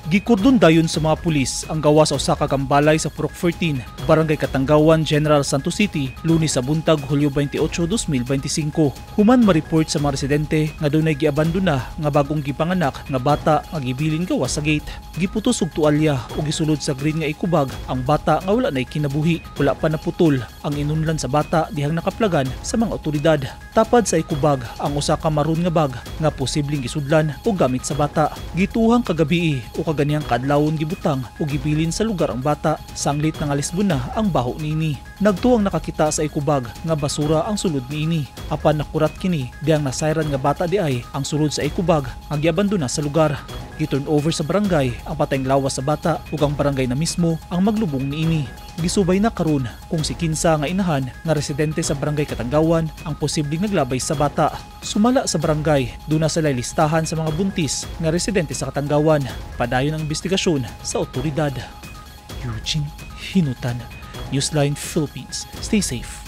Gikordon dayon sa mga pulis ang gawas sa usa ka gambalay sa Purok 14, Barangay Katangawan, General Santos City, Lunes sa buntag, Hulyo 28, 2025. Human ma-report sa mga residente nga dunay giabandona nga bagong gipanganak nga bata nga gibilin gawas sa gate. Giputos og tualya ug gisulod sa green nga eco bag ang bata nga wala nay kinabuhi. Wala pa naputol ang inunlan sa bata dihang nakaplagan sa mga otoridad. Tapad sa eco bag ang usa ka maroon nga bag nga posibleng gisudlan o gamit sa bata. Gituhang kagabii o kaganihang kaadlawon gibutang o gibilin sa lugar ang bata sanglit nangalisbon na ang baho niini. Nagtuo ang nakakita sa eco bag nga basura ang sulod niini. Apan nakurat kini dihang nasayran nga bata diay ang sulod sa eco bag nga giabandona sa lugar. Gi-turn over sa barangay ang patayng lawas sa bata ug ang barangay na mismo ang maglubong niini. Gisubay na karon kung si kinsa nga inahan nga residente sa Barangay Katangawan ang posibleng naglabay sa bata. Sumala sa barangay, duna sila listahan sa mga buntis nga residente sa Katangawan. Padayon ang investigasyon sa otoridad. Eugene Hinutan, Newsline Philippines. Stay safe.